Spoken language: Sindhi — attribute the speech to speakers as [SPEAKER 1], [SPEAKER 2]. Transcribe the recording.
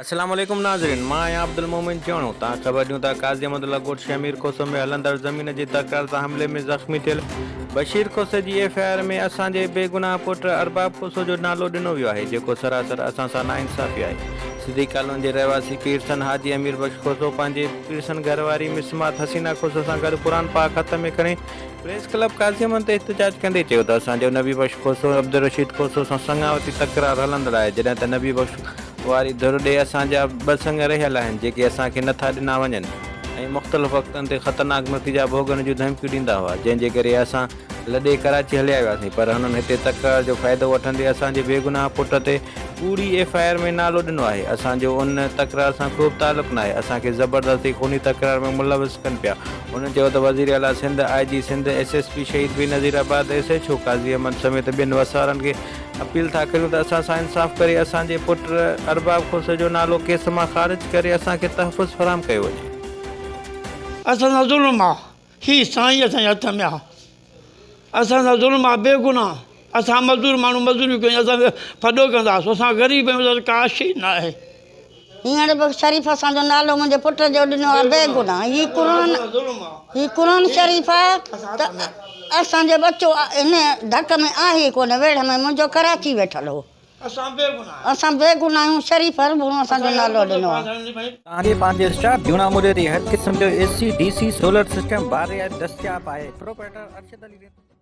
[SPEAKER 1] السلام عليڪم ناظرين مان آهيان عبدالمومن جوڻو تان خبر ڏيون ٿا قاضي احمد الله ڳوٺ شهمير کوسو ۾ هلندڙ زمين جي تڪرار تان حملي ۾ زخمي ٿيل بشير کوسي جي ايف I R ۾ اسان جي بيگناهه پٽ ارباب کوسو جو نالو ڏنو ويو آهي جيڪو سراسر اسان سان ناانصافي آهي صديق ڪالوني جي رهواسي پيرسن حاجي امير بخش کوسو پنهنجي پيرسن گهر واري مسمات حسينا کوسو سان گڏ قرآن پاڪ هٿ ۾ کڻي پريس ڪلب قاضي احمد تي احتجاج ڪندي چيو ته اسان جو نبي بخش کوسو عبدالرشيد کوسو سان سڱاوتي تڪرار هلندڙ آهي جڏهن ته نبي بخش واري ڌر ڏي اسان جا ٻه سڱ رهيل آهن جيڪي اسان کي نٿا ڏنا وڃن ۽ مختلف وقتن تي خطرناڪ نتيجا ڀوڳڻ جون ڌمڪيون ڏيندا هئا جنهن جي ڪري اسان لڏي ڪراچي هليا وياسين پر هنن هتي تڪرار جو فائدو وٺندي اسان جي بيگناهه پٽ تي ڪوڙي ايف I R ۾ نالو ڏنو آهي، اسان جو ان تڪرار سان ڪوبه تعلق ناهي، اسان کي زبردستي خوني تڪرار ۾ ملوث ڪن پيا. هن چيو ته وزير اعليٰ Sindh, I G Sindh, S S P Shaheed Benazirabad, S H O Qazi Ahmed سميت ٻين وسوارن کي اپيل ٿا ڪريون ته اسان سان انصاف ڪري اسان جي پٽ ارباب کوسو جو نالو ڪيس مان خارج ڪري اسان کي تحفظ فراهم ڪيو وڃي.
[SPEAKER 2] اسان سان ظلم آ هي سائين اسان جي هٿ ۾ آ اسان سان ظلم آ بي گناھ اسان مزدور ماڻهو مزدوري ڪيون اسان کي ڦڏو ڪندا اسان غريب آهيون اسان وٽ ڪا شي نه آهي.
[SPEAKER 3] هينئر به شريف اسان جو نالو منهنجي پٽ جو ڏنو آ بي گناھ هي قرآن هي قرآن شريف آ ته اسان جو ٻچو هن ڌڪ ۾ آهي ئي ڪونه ويڙهه ۾ منهنجو ڪراچي ويٺل هو. اسان بي گناهه آهيون شريف هرڀرو اسان جو نالو ڏنو آ.
[SPEAKER 1] توهان کي پنهنجي اسٽاف جهونا موري تي هر قسم جو A C, D C, solar system باري دستياب آهي. پروپرائيٽر ارشد علي رند.